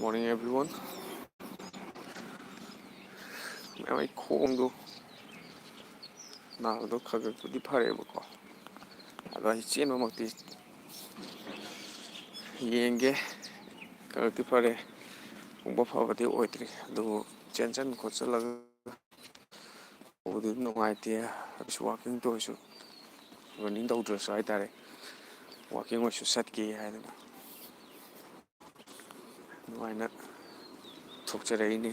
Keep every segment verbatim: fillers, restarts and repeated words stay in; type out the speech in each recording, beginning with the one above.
Morning, everyone. ꯃꯌꯥꯝ ꯑꯩ ꯈꯣꯡꯗꯣ ꯅꯥꯕꯗꯣ ꯈꯔ ꯈꯔꯕꯨꯗꯤ ꯐꯔꯦꯕꯀꯣ, ꯑꯗꯣ ꯑꯩ ꯆꯦꯟꯕꯃꯛꯇꯤ ꯌꯦꯡꯒꯦ꯫ ꯈꯔꯗꯤ ꯐꯔꯦ, ꯄꯨꯡꯕ ꯐꯕꯗꯤ ꯑꯣꯏꯗ꯭ꯔꯤ, ꯑꯗꯨꯕꯨ ꯆꯦꯟꯁꯤꯟ ꯈꯣꯠꯆꯜꯂꯒ ꯇꯧꯕꯗꯤ ꯑꯗꯨꯝ ꯅꯨꯡꯉꯥꯏꯇꯦ꯫ ꯑꯩꯁꯨ walking ꯇ ꯑꯣꯏꯔꯁꯨ, running ꯇꯧꯗ꯭ꯔꯁꯨ ꯍꯥꯏꯇꯥꯔꯦ, walking ꯑꯣꯏꯔꯁꯨ ꯆꯠꯀꯦ ꯍꯥꯏꯗꯅ ꯑꯗꯨꯃꯥꯏꯅ ꯊꯣꯛꯆꯔꯛꯏꯅꯤ꯫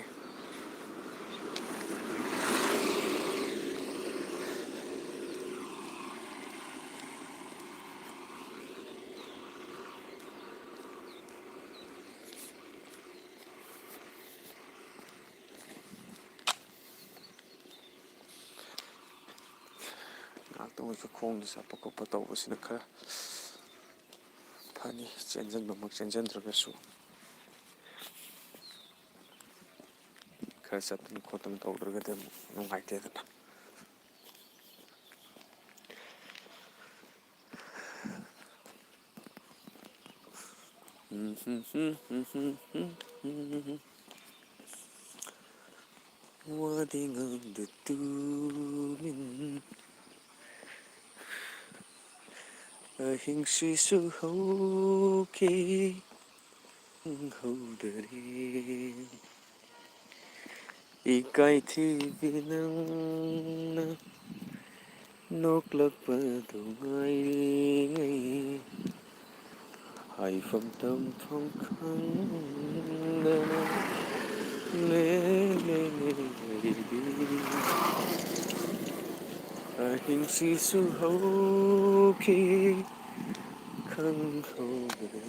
ꯉꯥꯏꯍꯥꯛꯇꯪ ꯑꯣꯏꯔꯁꯨ ꯈꯣꯡꯗ ꯆꯠꯄ ꯈꯣꯠꯄ ꯇꯧꯕꯁꯤꯅ ꯈꯔ ꯐꯅꯤ, ꯆꯦꯟꯁꯤꯟꯕꯃꯛ ꯆꯦꯟꯁꯤꯟꯗ꯭ꯔꯒꯁꯨ꯫ ꯈꯔ ꯆꯠꯇꯅ ꯈꯣꯠꯇꯅ ꯇꯧꯗ꯭ꯔꯒꯗꯤ ꯑꯃꯨꯛ ꯅꯨꯡꯉꯥꯏꯇꯦꯗꯅ꯫ ꯋꯥꯗꯤ ꯉꯥꯡꯗ ꯇꯨꯃꯤꯟ ꯑꯍꯤꯡꯁꯤꯁꯨ ꯍꯧꯈꯤ꯫ ꯈꯪꯍꯧꯗꯔꯦ꯫ ꯏꯀꯥꯏꯊꯤꯕꯤ ꯅꯪꯅ ꯅꯣꯛꯂꯛꯄꯗꯨ ꯉꯥꯏꯔꯤꯉꯩ, ꯍꯥꯏꯐꯝ ꯇꯝꯐꯝ ꯈꯪꯗꯅ ꯂꯦꯜꯂꯦꯅꯦ ꯑꯩꯗꯤ꯫ ꯑꯍꯤꯡꯁꯤꯁꯨ ꯍꯧꯈꯤ ꯈꯪꯍꯧꯗ꯭ꯔꯦ꯫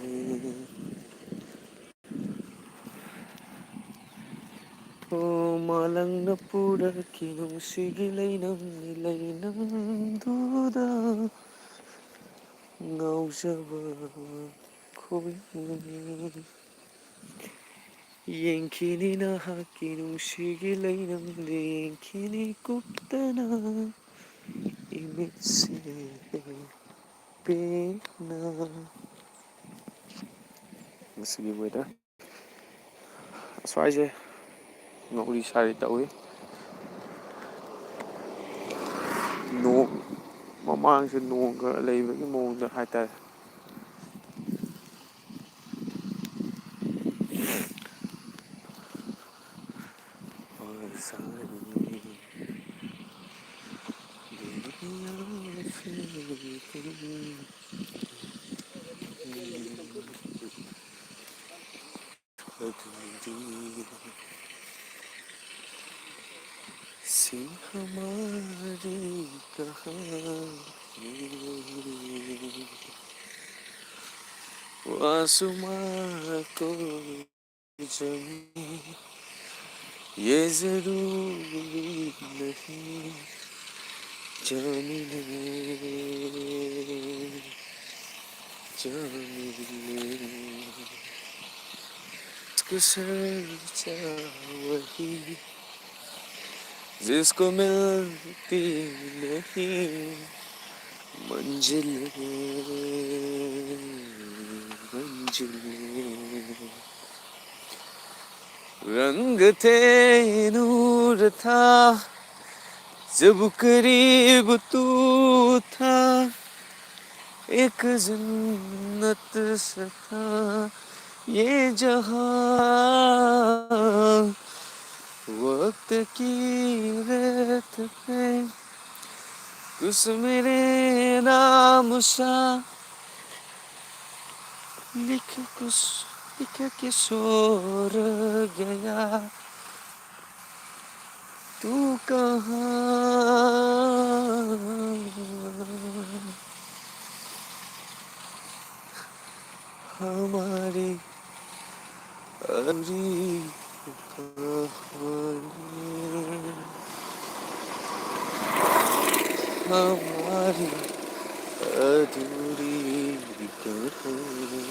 ꯑꯣ ꯃꯥꯂꯪꯅ ꯄꯨꯔꯛꯈꯤ ꯅꯨꯡꯁꯤꯒꯤ ꯂꯩꯅꯝꯅꯤ, ꯂꯩꯅꯝꯗꯨꯗ ꯉꯥꯎꯖꯕ ꯈꯣꯏꯃꯨꯅꯤ꯫ ꯌꯦꯡꯈꯤꯅꯤ ꯅꯍꯥꯛꯀꯤ ꯅꯨꯡꯁꯤꯒꯤ ꯂꯩꯅꯝꯗ, ꯌꯦꯡꯈꯤꯅꯤ ꯀꯨꯞꯇꯅ ꯏꯃꯤꯠꯁꯦ ꯄꯦꯟꯅ꯫ ꯃꯁꯤꯒꯤ weather ꯁ꯭ꯋꯥꯏꯁꯦ ꯉꯧꯔꯤ ꯁꯥꯔꯤ ꯇꯧꯏ꯫ ꯅꯣꯡ, ꯃꯃꯥꯡꯁꯦ ꯅꯣꯡꯒ ꯂꯩꯕꯒꯤ ꯃꯑꯣꯡꯗ ꯍꯥꯏꯇꯥꯔꯦ꯫ अधूरी सी हमारी कहानी, वो आसमां को जमीन, ये जरूरी नहीं जान ले, जान ले। इसको सच्चा वही, जिसको मिलती नहीं मंजिल, मंजिल। रंग थे नूर था, जब करीब तू था, एक जन्नत सा था ये जहां। वक्त की रेत पे कुछ मेरे नाम सा लिख, कुछ लिख के सो गया। तू कहाँ हमारी अधूरी कहानी, हमारी अधूरी कहानी,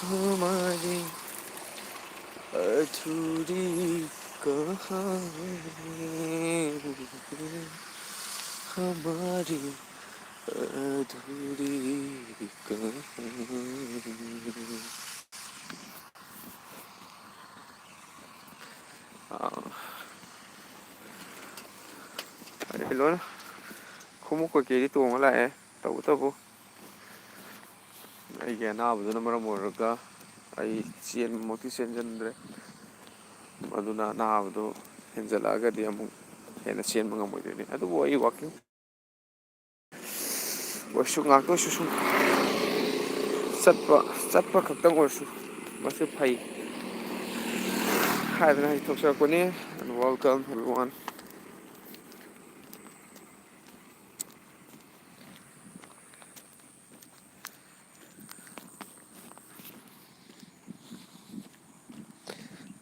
हमारी अधूरी कहानी, हमारी अधूरी कहानी। ꯈꯣꯡꯎꯞ ꯀꯩꯀꯩꯗꯤ ꯇꯣꯡꯉ ꯂꯥꯛꯑꯦ, ꯇꯧꯕꯇꯕꯨ ꯑꯩꯒꯤ ꯑꯅꯥꯕꯗꯨꯅ ꯃꯔꯝ ꯑꯣꯏꯔꯒ ꯑꯩ ꯆꯦꯟꯕꯃꯛꯇꯤ ꯆꯦꯟꯖꯟꯗ꯭ꯔꯦ꯫ ꯑꯗꯨꯅ ꯑꯅꯥꯕꯗꯣ ꯍꯦꯟꯖꯜꯂꯛꯑꯒꯗꯤ ꯑꯃꯨꯛ ꯍꯦꯟꯅ ꯆꯦꯟꯕ ꯉꯝꯃꯣꯏꯗꯣꯏꯅꯤ꯫ ꯑꯗꯨꯕꯨ ꯑꯩ walking ꯑꯣꯏꯔꯁꯨ, ꯉꯥꯛꯇ ꯑꯣꯏꯔꯁꯨ ꯁꯨꯝ ꯆꯠꯄ, ꯆꯠꯄ ꯈꯛꯇꯪ ꯑꯣꯏꯔꯁꯨ ꯃꯁꯤ ꯐꯩ ꯍꯥꯏꯗꯅ ꯑꯩ ꯊꯣꯛꯆꯔꯛꯄꯅꯤ꯫ And welcome everyone.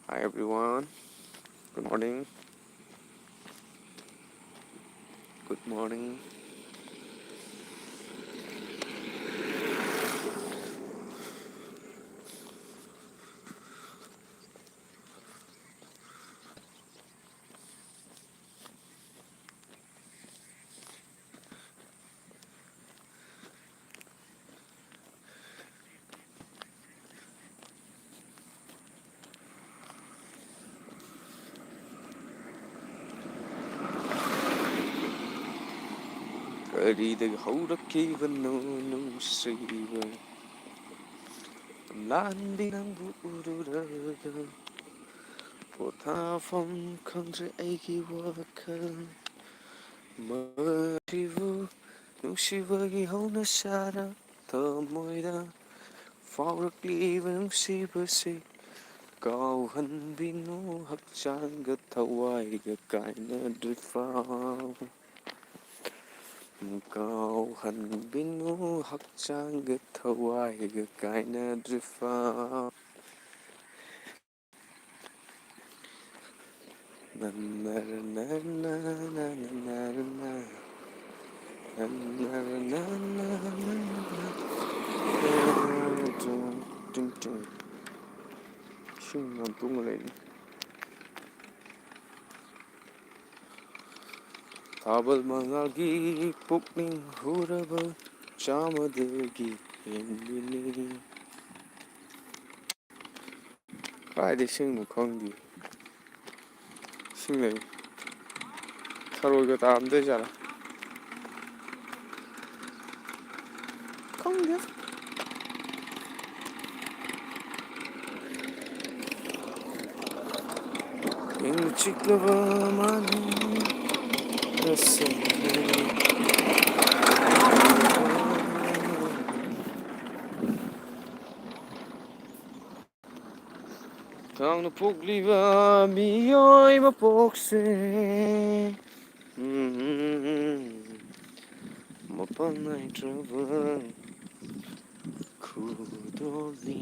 Hi everyone. Good morning. Good morning. ꯀꯔꯤꯗꯒꯤ ꯍꯧꯔꯛꯈꯤꯕꯅꯣ ꯅꯨꯡꯁꯤꯕ? ꯂꯥꯟꯕꯤ ꯅꯪꯕꯨ ꯎꯔꯨꯔꯒ ꯄꯣꯊꯥꯐꯝ ꯈꯪꯗ꯭ꯔꯦ ꯑꯩꯒꯤ ꯋꯥꯈꯜ꯫ ꯃꯁꯤꯕꯨ ꯅꯨꯡꯁꯤꯕꯒꯤ ꯍꯧꯅ ꯁꯥꯔ ꯊꯃꯣꯏꯗ ꯐꯥꯎꯔꯛꯂꯤꯕ ꯅꯨꯡꯁꯤꯕꯁꯤ ꯀꯥꯎꯍꯟꯕꯤꯅꯨ ꯍꯛꯆꯥꯡꯒ ꯊꯋꯥꯏꯒ ꯀꯥꯏꯅꯗ꯭ꯔꯤꯐꯥꯎ꯫ ꯀꯥꯎꯍꯟꯕꯤꯅꯨ ꯍꯛꯆꯥꯡꯒ ꯊꯋꯥꯏꯒ ꯀꯥꯏꯅꯗ꯭ꯔꯤꯐꯥꯎ꯫ ꯏꯁꯤꯡ ꯌꯥꯝ ꯇꯨꯡꯅ ꯂꯩꯔꯤ꯫ ꯊꯥꯕꯜ ꯃꯉꯥꯜꯒꯤ ꯄꯨꯛꯅꯤꯡ ꯍꯨꯔꯕ ꯆꯥꯝꯃꯗꯒꯤ ꯍꯦꯟꯕꯤꯅꯤ꯫ ꯀꯥꯏꯗ ꯏꯁꯤꯡꯅꯣ ꯈꯪꯗꯦ꯫ ꯏꯁꯤꯡ ꯂꯩ꯫ ꯊꯔꯣꯏꯒ ꯇꯥꯔꯝꯗꯣꯏꯖꯥꯠꯂꯥ? ꯈꯪꯗꯦ꯫ ꯏꯪ ꯆꯤꯛꯂꯕ ꯃꯥꯂꯦꯝ ꯑꯁꯤꯗ꯫ ꯇꯥꯡꯅ ꯄꯣꯛꯂꯤꯕ ꯃꯤꯑꯣꯏ ꯃꯄꯣꯛꯁꯦ꯫ ꯃꯄꯥꯡ ꯅꯥꯏꯗ꯭ꯔꯕ ꯈꯨꯗꯣꯜꯅꯤ꯫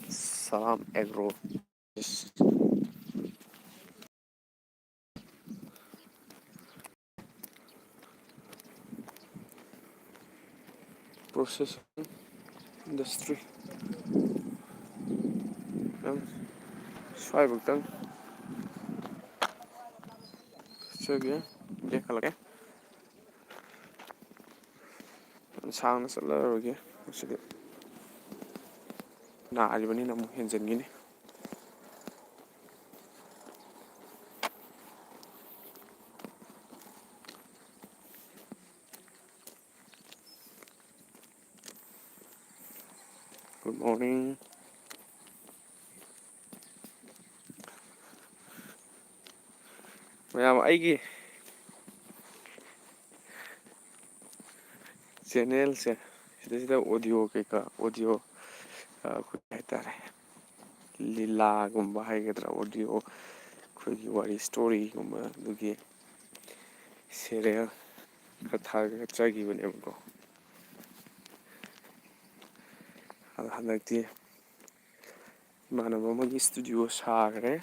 Salam Agro. Processing industry. ꯌꯥꯝ ꯁ꯭ꯋꯥꯏꯐꯥꯎꯇꯪ ꯆꯠꯆꯒꯦ, ꯂꯦꯛꯍꯜꯂꯒꯦ꯫ ꯌꯥꯝ ꯁꯥꯡꯅ ꯆꯠꯂꯔꯣꯏꯒꯦ ꯉꯁꯤꯗꯤ꯫ ꯅꯥꯔꯤꯕꯅꯤꯅ ꯑꯃꯨꯛ ꯍꯦꯟꯖꯟꯈꯤꯅꯤ꯫ Good morning. ꯃꯌꯥꯝ, ꯑꯩꯒꯤ channelꯁꯦ, ꯁꯤꯗꯩꯁꯤꯗ audio ꯀꯩꯀꯥ, audio, ꯑ, ꯑꯩꯈꯣꯏ ꯀꯩ ꯍꯥꯏꯇꯥꯔꯦ, ꯂꯤꯂꯥꯒꯨꯝꯕ ꯍꯥꯏꯒꯗ꯭ꯔꯥ, audio ꯑꯩꯈꯣꯏꯒꯤ ꯋꯥꯔꯤ storyꯒꯨꯝꯕ, ꯑꯗꯨꯒꯤ serial ꯈꯔ ꯊꯥꯒꯠꯆꯈꯤꯕꯅꯦꯕꯀꯣ꯫ ꯑꯗꯣ ꯍꯟꯗꯛꯇꯤ ꯏꯃꯥꯟꯅꯕ ꯑꯃꯒꯤ studio ꯁꯥꯈ꯭ꯔꯦ꯫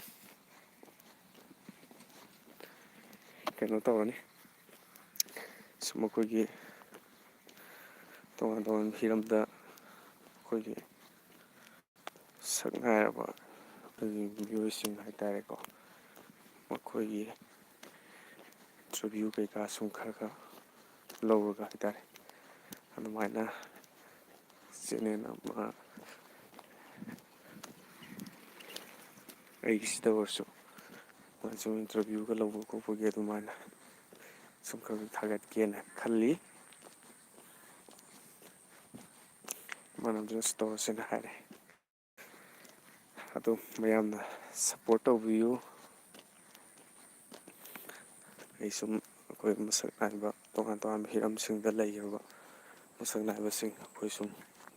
ꯀꯩꯅꯣ ꯇꯧꯔꯅꯤ, ꯁꯨꯝ ꯑꯩꯈꯣꯏꯒꯤ ꯇꯣꯉꯥꯟ ꯇꯣꯉꯥꯟꯕ ꯍꯤꯔꯝꯗ ꯑꯩꯈꯣꯏꯒꯤ ꯁꯛ ꯅꯥꯏꯔꯕ ꯑꯩꯈꯣꯏꯒꯤ ꯃꯤꯑꯣꯏꯁꯤꯡ ꯍꯥꯏꯇꯥꯔꯦꯀꯣ, ꯃꯈꯣꯏꯒꯤ ꯏꯟꯇꯔꯚ꯭ꯌꯨ ꯀꯩꯀꯥ ꯁꯨꯝ ꯈꯔ ꯈꯔ ꯂꯧꯔꯒ ꯍꯥꯏꯇꯥꯔꯦ, ꯑꯗꯨꯃꯥꯏꯅ ꯆꯦꯅꯦꯜ ꯑꯃ ꯑꯩꯒꯤꯁꯤꯗ ꯑꯣꯏꯔꯁꯨ ꯁꯨꯝ ꯏꯟꯇꯔꯚ꯭ꯌꯨꯒ ꯂꯧꯕ ꯈꯣꯠꯄꯒꯤ ꯑꯗꯨꯃꯥꯏꯅ ꯁꯨꯝ ꯈꯔ ꯈꯔ ꯊꯥꯒꯠꯀꯦꯅ ꯈꯜꯂꯤ꯫ ꯃꯥꯅ ꯗ꯭ꯔꯦꯁ ꯇꯧꯔꯁꯦꯅ ꯍꯥꯏꯔꯦ꯫ ꯑꯗꯨ ꯃꯌꯥꯝꯅ ꯁꯞꯄꯣꯔꯠ ꯇꯧꯕꯤꯌꯨ꯫ ꯑꯩ ꯁꯨꯝ ꯑꯩꯈꯣꯏ ꯃꯁꯛ ꯅꯥꯏꯕ ꯇꯣꯉꯥꯟ ꯇꯣꯉꯥꯟꯕ ꯍꯤꯔꯝꯁꯤꯡꯗ ꯂꯩꯈ꯭ꯔꯕ ꯃꯁꯛ ꯅꯥꯏꯕꯁꯤꯡ ꯑꯩꯈꯣꯏ ꯁꯨꯝ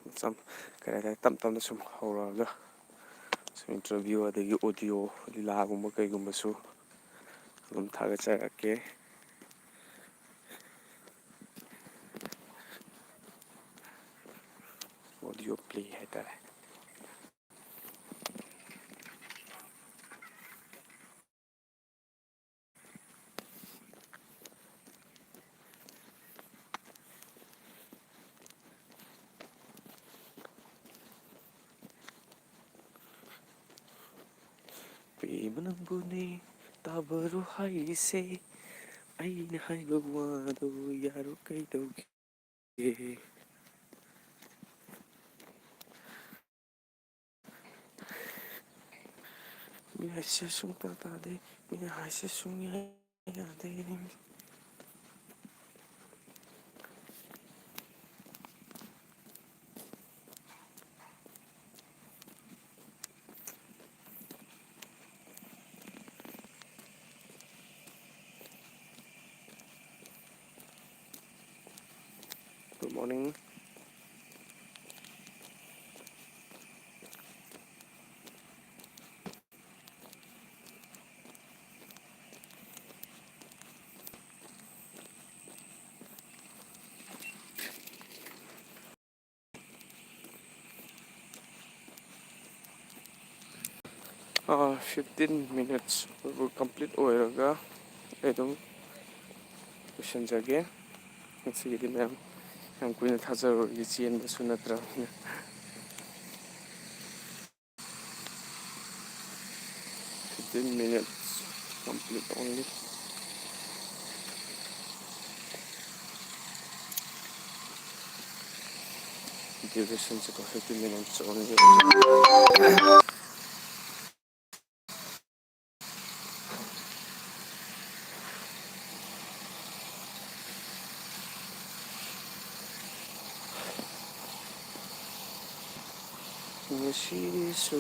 ꯃꯆꯝ-, ꯀꯔꯤ ꯍꯥꯏꯇꯥꯔꯦ, ꯇꯞ ꯇꯞꯅ ꯁꯨꯝ ꯍꯧꯔꯛꯑꯒ ꯁꯨꯝ ꯏꯟꯇꯔꯚ꯭ꯌꯨ ꯑꯗꯒꯤ ꯑꯣꯗꯤꯑꯣ ꯂꯤꯂꯥꯒꯨꯝꯕ ꯀꯩꯒꯨꯝꯕꯁꯨ ꯑꯗꯨꯝ ꯊꯥꯒꯠꯆꯔꯛꯀꯦ꯫ ꯑꯣꯗꯤꯑꯣ ꯄ꯭ꯂꯦ ꯍꯥꯏꯇꯥꯔꯦ꯫ ꯄ꯭ꯔꯦꯃ ꯅꯪꯕꯨꯅꯦ ꯇꯥꯕꯔꯣ ꯍꯥꯏꯔꯤꯁꯦ, ꯑꯩꯅ ꯍꯥꯏꯕ ꯋꯥꯗꯣ ꯌꯥꯔꯣ ꯀꯩꯗꯧꯒꯦ? ꯃꯤ ꯍꯥꯏꯁꯦ ꯁꯨꯡꯇꯥ ꯇꯥꯗꯦ, ꯃꯤ ꯍꯥꯏꯁꯦ ꯁꯨꯡꯌꯥ ꯌꯥꯗꯦ꯫ Good morning. Fifteen minutes complete ꯑꯣꯏꯔꯒ ꯑꯩ ꯑꯗꯨꯝ ꯂꯣꯏꯁꯤꯟꯖꯒꯦ꯫ ꯉꯁꯤꯒꯤꯗꯤ ꯃꯌꯥꯝ ꯌꯥꯝ ꯀꯨꯏꯅ ꯊꯥꯖꯔꯣꯏꯒꯦ, ꯆꯦꯟꯕꯁꯨ ꯅꯠꯇ꯭ꯔꯕꯅꯤꯅ꯫ Fifteen minutes complete only. Duration is fifty minutes only. ꯉꯁꯤꯁꯨ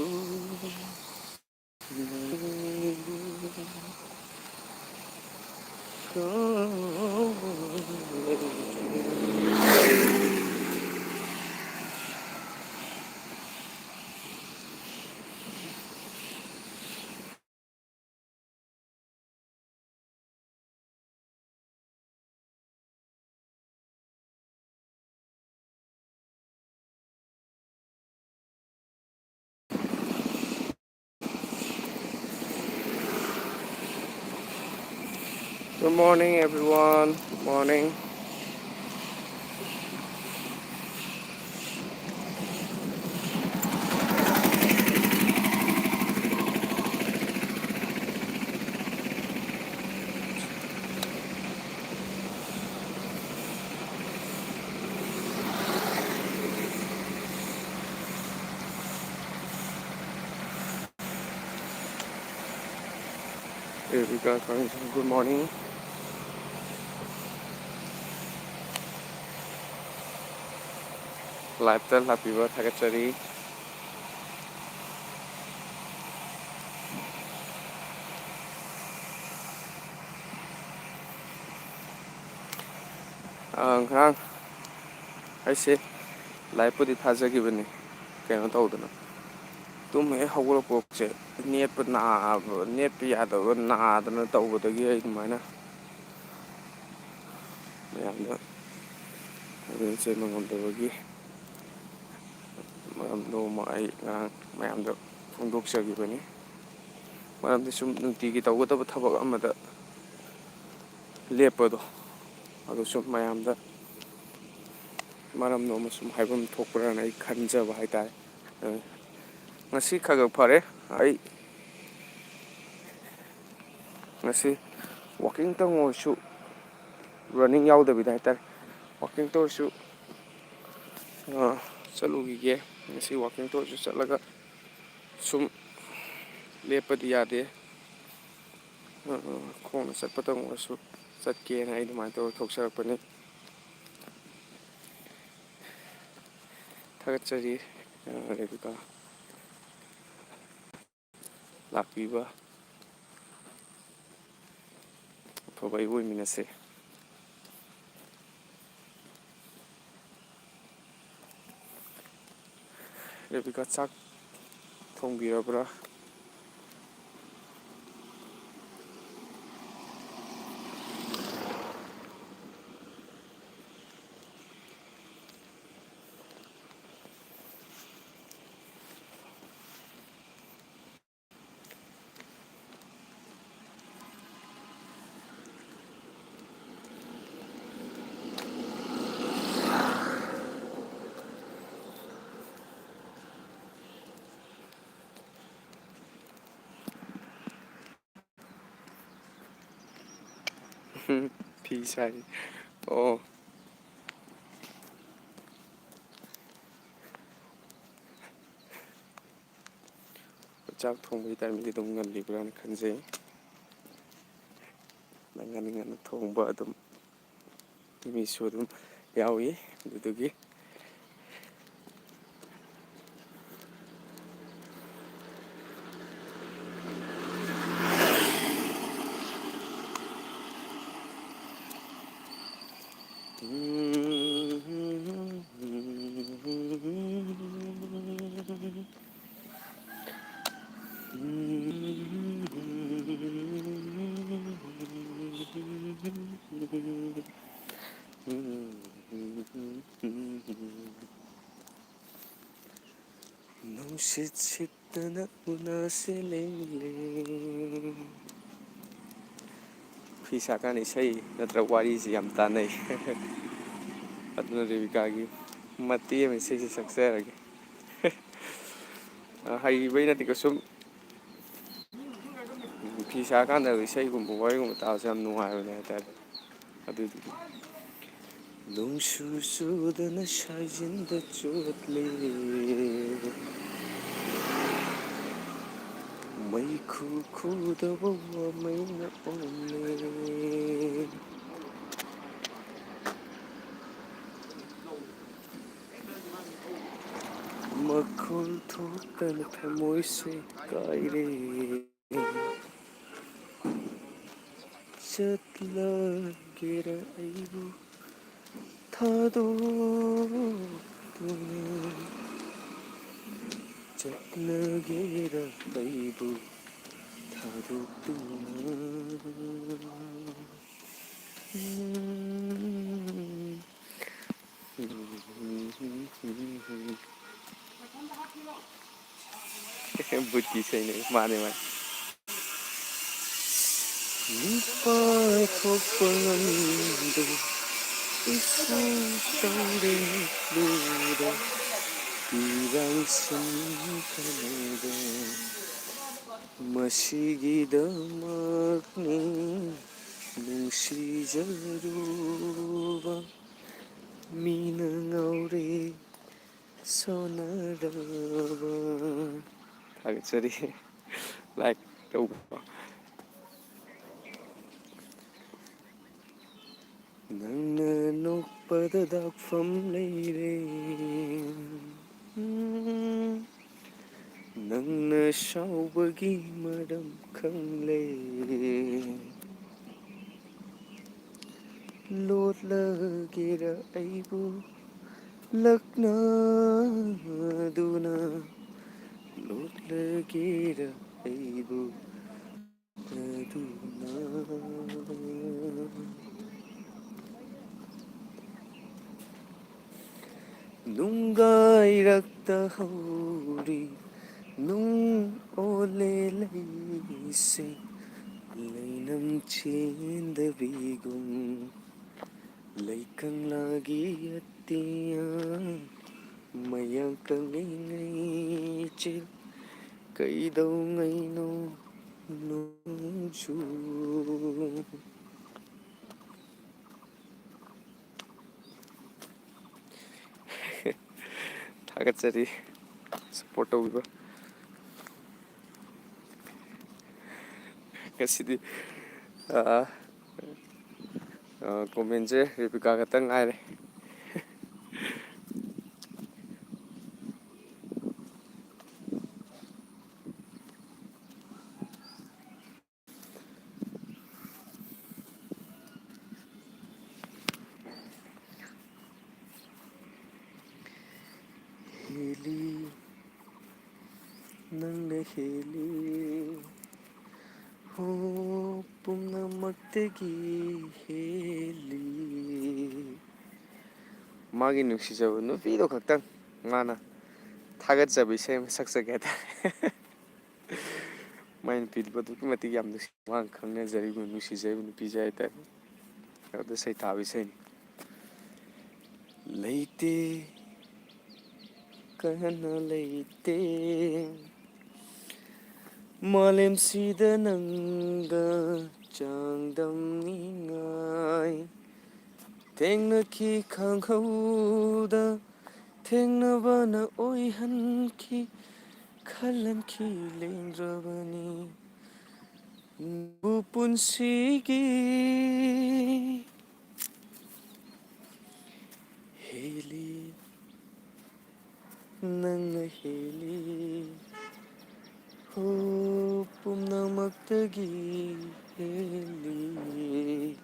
Good morning, everyone. Good morning. Here we go, friends. Good morning. Live-ꯇ ꯂꯥꯛꯄꯤꯕ ꯊꯥꯒꯠꯆꯔꯤ꯫ ꯑ, ꯉꯔꯥꯡ ꯑꯩꯁꯦ live-ꯄꯨꯗꯤ ꯊꯥꯖꯈꯤꯕꯅꯤ, ꯀꯩꯅꯣ ꯇꯧꯗꯅ, ꯇꯨꯝ ꯍꯦꯛ ꯍꯧꯒꯠꯂꯛꯄꯁꯦ ꯅꯦꯠꯄ ꯅꯥꯕ, ꯅꯦꯠꯄ ꯌꯥꯗꯕ ꯅꯥꯗꯅ ꯇꯧꯕꯗꯒꯤ ꯑꯩ ꯑꯗꯨꯃꯥꯏꯅ ꯃꯌꯥꯝꯗ ꯑꯗꯨ ꯆꯦꯟꯕ ꯉꯝꯗꯕꯒꯤ ꯃꯔꯝꯗꯣ ꯑꯃ ꯑꯩ ꯉꯔꯥꯡ ꯃꯌꯥꯝꯗ ꯐꯣꯡꯗꯣꯛꯆꯈꯤꯕꯅꯤ꯫ ꯃꯔꯝꯗꯤ ꯁꯨꯝ ꯅꯨꯡꯇꯤꯒꯤ ꯇꯧꯒꯗꯕ ꯊꯕꯛ ꯑꯃꯗ ꯂꯦꯞꯄꯗꯣ, ꯑꯗꯨ ꯁꯨꯝ ꯃꯌꯥꯝꯗ ꯃꯔꯝꯗꯣ ꯑꯃ ꯁꯨꯝ ꯍꯥꯏꯐꯝ ꯊꯣꯛꯄ꯭ꯔꯥꯅ ꯑꯩ ꯈꯟꯖꯕ ꯍꯥꯏꯇꯥꯔꯦ꯫ ꯑ, ꯉꯁꯤ ꯈꯔ ꯈꯔ ꯐꯔꯦ꯫ ꯑꯩ ꯉꯁꯤ walking-ꯇꯪ ꯑꯣꯏꯔꯁꯨ, running ꯌꯥꯎꯗꯕꯤꯗ ꯍꯥꯏꯇꯥꯔꯦ, walking-ꯇ ꯑꯣꯏꯔꯁꯨ, ꯑ, ꯆꯠꯂꯨꯈꯤꯒꯦ꯫ ꯉꯁꯤ walking tour ꯁꯨ ꯆꯠꯂꯒ ꯁꯨꯝ ꯂꯦꯞꯄꯗꯤ ꯌꯥꯗꯦ꯫ ꯑ, ꯈꯣꯡꯅ ꯆꯠꯄꯗꯪ ꯑꯣꯏꯔꯁꯨ ꯆꯠꯀꯦꯅ ꯑꯩ ꯑꯗꯨꯃꯥꯏꯅ ꯇꯧꯔ ꯊꯣꯛꯆꯔꯛꯄꯅꯤ꯫ ꯊꯥꯒꯠꯆꯔꯤ, ꯑ, ꯔꯦꯕꯤꯀꯥ꯫ ꯂꯥꯛꯄꯤꯕ ꯑꯐꯕ ꯑꯩꯕꯨ ꯑꯣꯏꯃꯤꯟꯅꯁꯦ꯫ ꯔꯦꯕꯤꯀꯥ, ꯆꯥꯛ ꯊꯣꯡꯕꯤꯔꯕ꯭ꯔꯥ? ꯐꯤ ꯁꯥꯔꯤ꯫ ꯑꯣ꯫ ꯆꯥꯛ ꯊꯣꯡꯕꯒꯤ timing ꯗꯤ ꯑꯗꯨꯝ ꯉꯜꯂꯤꯕ꯭ꯔꯥꯅ ꯈꯟꯖꯩ꯫ ꯉꯟꯅ ꯉꯟꯅ ꯊꯣꯡꯕ ꯑꯗꯨꯝ ꯃꯤꯁꯨ ꯑꯗꯨꯝ ꯌꯥꯎꯏ꯫ ꯑꯗꯨꯗꯨꯒꯤ ꯅꯨꯡꯁꯤꯠ ꯁꯤꯠꯇꯅ ꯎꯅꯁꯤ ꯂꯦꯡꯂꯦ꯫ ꯐꯤ ꯁꯥꯀꯥꯟꯗ ꯏꯁꯩ ꯅꯠꯇ꯭ꯔꯒ ꯋꯥꯔꯤꯁꯤ ꯌꯥꯝ ꯇꯥꯟꯅꯩ꯫ ꯑꯗꯨꯅ ꯔꯦꯕꯤꯀꯥꯒꯤ ꯃꯇꯦꯛ ꯑꯃ ꯏꯁꯩꯁꯤ ꯁꯛꯆꯔꯒꯦ꯫ ꯑ, ꯍꯩꯕꯩ ꯅꯠꯇꯦꯀꯣ, ꯁꯨꯝ ꯐꯤ ꯁꯥꯔꯀꯥꯟꯗ ꯏꯁꯩꯒꯨꯝꯕ ꯋꯥꯔꯤꯒꯨꯝꯕ ꯇꯥꯕꯁꯦ ꯌꯥꯝ ꯅꯨꯡꯉꯥꯏꯕꯅꯦ ꯍꯥꯏꯇꯥꯔꯦ꯫ ꯑꯗꯨꯗꯨꯒꯤ ꯅꯣꯡꯁꯨ ꯆꯨꯗꯅ ꯁꯥꯏꯖꯤꯟꯗ ꯆꯣꯠꯂꯦ, ꯃꯩꯈꯨ ꯈꯨꯗꯕ ꯋꯥꯃꯩꯅ ꯑꯣꯝꯂꯦ꯫ ꯃꯈꯣꯜ ꯊꯣꯛꯇꯅ ꯊꯃꯣꯏꯁꯦ ꯀꯥꯏꯔꯦ꯫ ꯆꯠꯂꯒꯦꯔ ꯑꯩꯕꯨ ꯊꯥꯗꯣꯛꯇꯨꯅ, ꯆꯠꯂꯒꯦꯔ ꯑꯩꯕꯨ ꯊꯥꯗꯣꯛꯇꯨꯅ꯫ ꯕꯨꯠꯀꯤ ꯏꯁꯩꯅꯦ꯫ ꯃꯥꯅꯦ, ꯃꯥꯅꯦ꯫ ꯃꯤꯄꯥꯏ ꯊꯣꯛꯄ ꯉꯝꯗꯦ, ꯏꯁꯥ ꯇꯧꯔꯦ ꯂꯨꯗ, ꯏꯔꯥꯡ ꯁꯤꯟꯈ꯭ꯔꯦꯗ꯫ ꯃꯁꯤꯒꯤꯗꯃꯛꯅꯤ ꯅꯨꯡꯁꯤꯖꯔꯨꯕ ꯃꯤꯅ ꯉꯥꯎꯔꯦ ꯁꯣꯟꯅꯔꯕ꯫ ꯊꯥꯒꯠꯆꯔꯤ꯫ ꯂꯥꯏꯛ ꯇꯧꯕ꯫ ꯅꯪꯅ ꯅꯣꯛꯄꯗ ꯗꯥꯛꯐꯝ ꯂꯩꯔꯦ꯫ ꯎꯝ꯫ ꯅꯪꯅ ꯁꯥꯎꯕꯒꯤ ꯃꯔꯝ ꯈꯪꯂꯦ꯫ ꯂꯣꯠꯂꯒꯦꯔ ꯑꯩꯕꯨ ꯂꯛꯅꯗꯨꯅ, ꯂꯣꯠꯂꯒꯦꯔ ꯑꯩꯕꯨ ꯂꯛꯅꯗꯨꯅ꯫ ꯅꯨꯡꯒꯥꯏꯔꯛꯇ ꯍꯧꯔꯤ ꯅꯨꯡ ꯑꯣꯜꯂꯦ ꯂꯩꯁꯦ, ꯂꯩꯅꯝ ꯆꯦꯟꯗꯕꯤꯒꯨꯝ꯫ ꯂꯩꯀꯪꯂꯥꯒꯤ ꯑꯇꯤꯌꯥ ꯃꯌꯥ ꯀꯪꯂꯤꯉꯩ ꯆꯤꯜ ꯀꯩꯗꯧꯉꯩꯅꯣ ꯅꯣꯡꯖꯨ꯫ ꯊꯥꯒꯠꯆꯔꯤ ꯁꯞꯄꯣꯔꯠ ꯇꯧꯕꯤꯕ꯫ ꯉꯁꯤꯗꯤ, ꯑꯥ, ꯑꯥ, ꯀꯣꯃꯦꯟꯁꯦ ꯔꯦꯕꯤꯀꯥ ꯈꯛꯇꯪ ꯉꯥꯏꯔꯦ꯫ ꯍꯦꯜꯂꯤ, ꯅꯪꯅ ꯍꯦꯜꯂꯤ, ꯍꯣ, ꯄꯨꯝꯅꯃꯛꯇꯒꯤ ꯍꯦꯜꯂꯤ꯫ ꯃꯥꯒꯤ ꯅꯨꯡꯁꯤꯖꯕ ꯅꯨꯄꯤꯗꯣ ꯈꯛꯇꯪ ꯃꯥꯅ ꯊꯥꯒꯠꯆꯕ ꯏꯁꯩ ꯑꯃ ꯁꯛꯆꯒꯦ ꯍꯥꯏꯇꯥꯔꯦ꯫ ꯃꯥꯏ ꯅꯨꯄꯤꯗꯨꯕꯨ ꯑꯗꯨꯛꯀꯤ ꯃꯇꯤꯛ ꯌꯥꯝ ꯅꯨꯡꯁꯤ, ꯃꯥꯅ ꯈꯪꯅꯖꯔꯤꯕ, ꯅꯨꯡꯁꯤꯖꯔꯤꯕ ꯅꯨꯄꯤꯁꯦ ꯍꯥꯏꯇꯥꯔꯦ꯫ ꯑꯗꯨꯗ ꯁꯩꯊꯥꯕ ꯏꯁꯩꯅꯤ꯫ ꯂꯩꯇꯦ ꯀꯅꯥ ꯂꯩꯇꯦ ꯃꯥꯂꯦꯝꯁꯤꯗ ꯅꯪꯒ ꯆꯥꯡꯗꯝꯅꯤꯉꯥꯏ꯫ ꯊꯦꯡꯅꯈꯤ ꯈꯪꯍꯧꯗ ꯊꯦꯡꯅꯕꯅ ꯑꯣꯏꯍꯟꯈꯤ, ꯈꯜꯍꯟꯈꯤ ꯂꯦꯡꯗ꯭ꯔꯕꯅꯤ ꯅꯪꯕꯨ ꯄꯨꯟꯁꯤꯒꯤ꯫ ꯍꯦꯜꯂꯤ ꯅꯪꯅ ꯍꯦꯜꯂꯤ, ꯍꯣ, ꯄꯨꯝꯅꯃꯛꯇꯒꯤ ꯍꯦꯜꯂꯤ꯫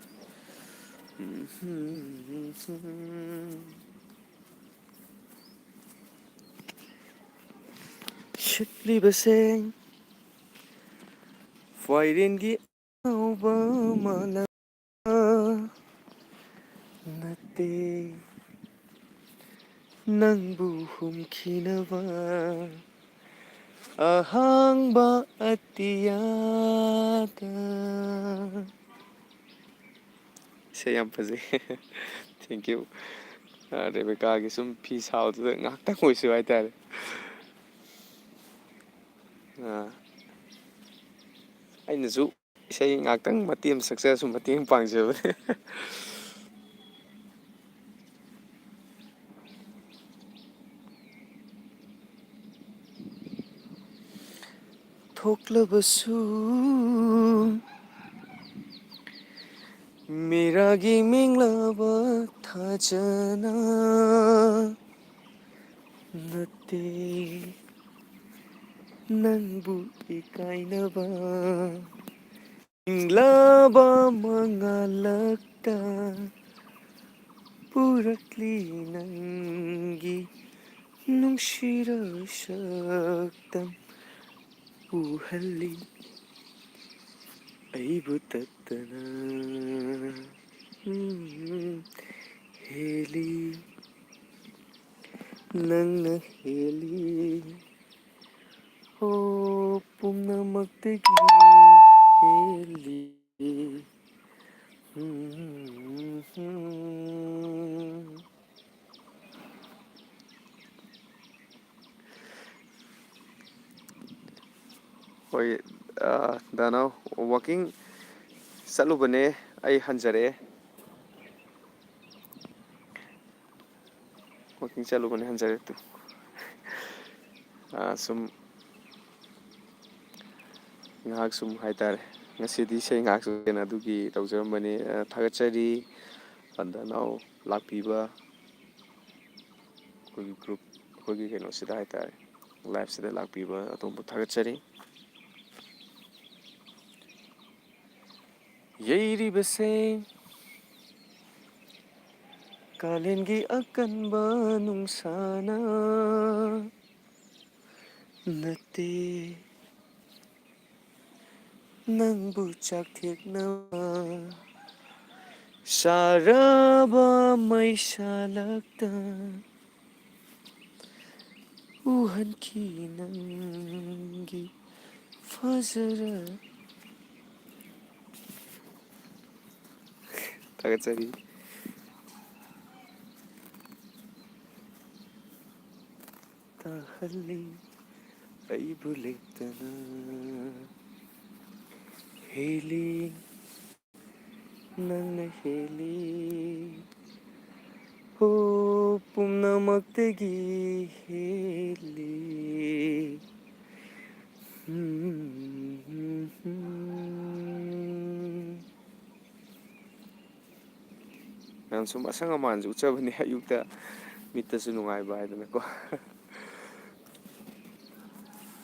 ꯁꯤꯠꯂꯤꯕꯁꯦ ꯐ꯭ꯋꯥꯏꯔꯦꯟꯒꯤ ꯑꯅꯧꯕ ꯃꯥꯂꯥ ꯅꯠꯇꯦ, ꯅꯪꯕꯨ ꯍꯨꯝꯈꯤꯅꯕ ꯑꯍꯥꯡꯕ ꯑꯇꯤꯌꯥꯗ꯫ ꯏꯁꯩ ꯌꯥꯝ ꯐꯖꯩ꯫ Thank you꯫ ꯑ, ꯔꯦꯕꯦꯀꯥꯒꯤ ꯁꯨꯝ ꯐꯤ ꯁꯥꯕꯗꯨꯗ ꯉꯥꯏꯍꯥꯛꯇꯪ ꯑꯣꯏꯁꯨ ꯍꯥꯏꯇꯥꯔꯦ꯫ ꯑ, ꯑꯩꯅꯁꯨ ꯏꯁꯩ ꯉꯥꯛꯇꯪ ꯃꯇꯦꯛ ꯑꯃ ꯁꯛꯆꯔꯁꯨ ꯃꯇꯦꯡ ꯄꯥꯡꯖꯕꯅꯦ꯫ ꯊꯣꯛꯂꯕꯁꯨ, ꯃꯤꯔꯥꯒꯤ ꯃꯤꯡꯂꯕ ꯊꯥꯖꯅ ꯅꯠꯇꯦ, ꯅꯪꯕꯨ ꯏꯀꯥꯏꯅꯕ ꯏꯪꯂꯕ ꯃꯉꯥꯜꯂꯛꯇ ꯄꯨꯔꯛꯂꯤ ꯅꯪꯒꯤ ꯅꯨꯡꯁꯤꯔ ꯁꯛꯇꯝ ꯎꯍꯜꯂꯤ ꯑꯩꯕꯨ ꯇꯠꯇꯅ꯫ ꯎꯝ, ꯍꯦꯜꯂꯤ ꯅꯪꯅ ꯍꯦꯜꯂꯤ꯫ ꯑꯣ ꯄꯨꯝꯅꯃꯛꯇꯒꯤ ꯍꯦꯜꯂꯤ꯫ ꯍꯣꯏ, ꯑ, ꯗꯥꯅꯥꯎ, ꯋꯥꯛꯀꯤꯡ ꯆꯠꯂꯨꯕꯅꯦ, ꯑꯩ ꯍꯟꯖꯔꯛꯑꯦ꯫ ꯋꯥꯛꯀꯤꯡ ꯆꯠꯂꯨꯕꯅꯦ, ꯍꯟꯖꯔꯦ ꯇꯨ꯫ ꯑꯥ, ꯁꯨꯝ ꯉꯥꯏꯍꯥꯛ ꯁꯨꯝ ꯍꯥꯏꯇꯥꯔꯦ, ꯉꯁꯤꯗꯤ ꯏꯁꯩ ꯉꯥꯏꯍꯥꯛ ꯁꯨꯝ ꯑꯗꯨꯒꯤ ꯇꯧꯖꯔꯝꯕꯅꯤ꯫ ꯑꯥ, ꯊꯥꯒꯠꯆꯔꯤ ꯗꯥꯅꯥꯎ ꯂꯥꯛꯄꯤꯕ, ꯑꯩꯈꯣꯏꯒꯤ ꯒ꯭ꯔꯨꯞ, ꯑꯩꯈꯣꯏꯒꯤ ꯀꯩꯅꯣꯁꯤꯗ ꯍꯥꯏꯇꯥꯔꯦ, ꯂꯥꯏꯞꯁꯤꯗ ꯂꯥꯛꯄꯤꯕ ꯑꯗꯣꯝꯕꯨ ꯊꯥꯒꯠꯆꯔꯤ꯫ ꯌꯩꯔꯤꯕꯁꯦ ꯀꯥꯂꯦꯟꯒꯤ ꯑꯀꯟꯕ ꯅꯨꯡꯁꯥꯅ ꯅꯠꯇꯦ, ꯅꯪꯕꯨ ꯆꯥꯛꯊꯦꯛꯅꯕ ꯁꯥꯔꯕ ꯃꯩꯁꯥꯂꯛꯇ ꯎꯍꯟꯈꯤ ꯅꯪꯒꯤ ꯐꯖꯔ-, ꯊꯥꯒꯠꯆꯔꯤ꯫ ꯇꯥꯍꯜꯂꯤ ꯑꯩꯕꯨ ꯂꯦꯞꯇꯅ꯫ ꯍꯦꯜꯂꯤ ꯅꯪꯅ ꯍꯦꯜꯂꯤ꯫ ꯍꯣ ꯄꯨꯝꯅꯃꯛꯇꯒꯤ ꯍꯦꯜꯂꯤ꯫ ꯎꯝ꯫ ꯁꯨꯝ ꯑꯁꯪ ꯑꯃꯥꯟꯁꯨ ꯎꯠꯆꯕꯅꯤ, ꯑꯌꯨꯛꯇ ꯃꯤꯠꯇꯁꯨ ꯅꯨꯡꯉꯥꯏꯕ ꯍꯥꯏꯗꯅꯀꯣ꯫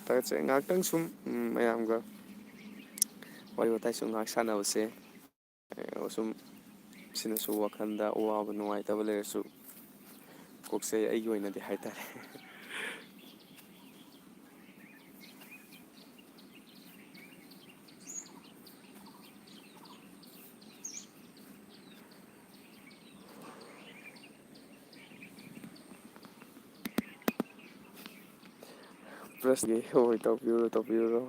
ꯊꯥꯒꯠꯆꯔꯤ꯫ ꯉꯥꯏꯍꯥꯛꯇꯪ ꯁꯨꯝ, ꯎꯝ, ꯃꯌꯥꯝꯒ ꯋꯥꯔꯤ ꯋꯥꯇꯥꯏ ꯁꯨꯝ ꯉꯥꯏꯍꯥꯛ ꯁꯥꯟꯅꯕꯁꯦ, ꯑꯦ, ꯁꯨꯝ ꯁꯤꯅꯁꯨ ꯋꯥꯈꯜꯗ ꯑꯋꯥꯕ ꯅꯨꯡꯉꯥꯏꯇꯕ ꯂꯩꯔꯁꯨ ꯀꯣꯛꯆꯩ, ꯑꯩꯒꯤ ꯑꯣꯏꯅꯗꯤ ꯍꯥꯏꯇꯥꯔꯦ꯫ ꯕ꯭ꯔꯁꯀꯤ ꯍꯣꯏ, ꯇꯧꯕꯤꯔꯣ, ꯇꯧꯕꯤꯔꯣ꯫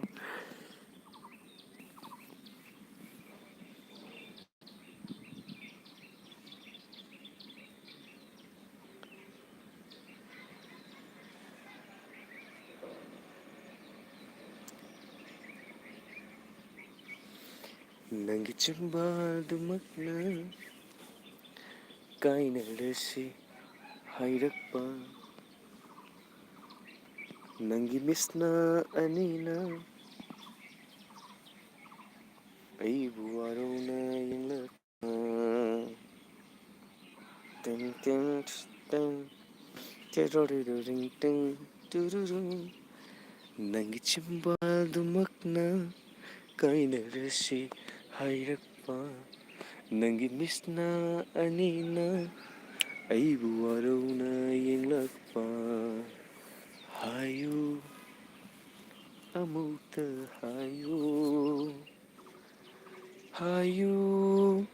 ꯅꯪꯒꯤ ꯆꯤꯝꯕꯥꯜꯗꯨꯃꯛꯅ ꯀꯥꯏꯅꯔꯁꯤ ꯍꯥꯏꯔꯛꯄ, ꯅꯪꯒꯤ ꯃꯤꯠꯁꯅ ꯑꯅꯤꯅ ꯑꯩꯕꯨ ꯋꯥꯔꯧꯅ ꯌꯦꯡꯂꯛꯄ꯫ ꯇꯤꯡ ꯇꯤꯡ ꯇꯤꯡ, ꯇꯦꯔꯣꯔꯤꯔꯣ ꯔꯤꯡ ꯇꯤꯡ, ꯇꯨꯔꯨꯔꯨ꯫ ꯅꯪꯒꯤ ꯆꯤꯝꯕꯥꯜꯗꯨꯃꯛꯅ ꯀꯥꯏꯅꯔꯁꯤ ꯍꯥꯏꯔꯛꯄ, ꯅꯪꯒꯤ ꯃꯤꯠꯁꯅ ꯑꯅꯤꯅ ꯑꯩꯕꯨ ꯋꯥꯔꯧꯅ ꯌꯦꯡꯂꯛꯄ꯫ ꯍꯥꯏꯌꯨ, ꯑꯃꯨꯛꯇ ꯍꯥꯏꯌꯨ, ꯍꯥꯏꯌꯨ,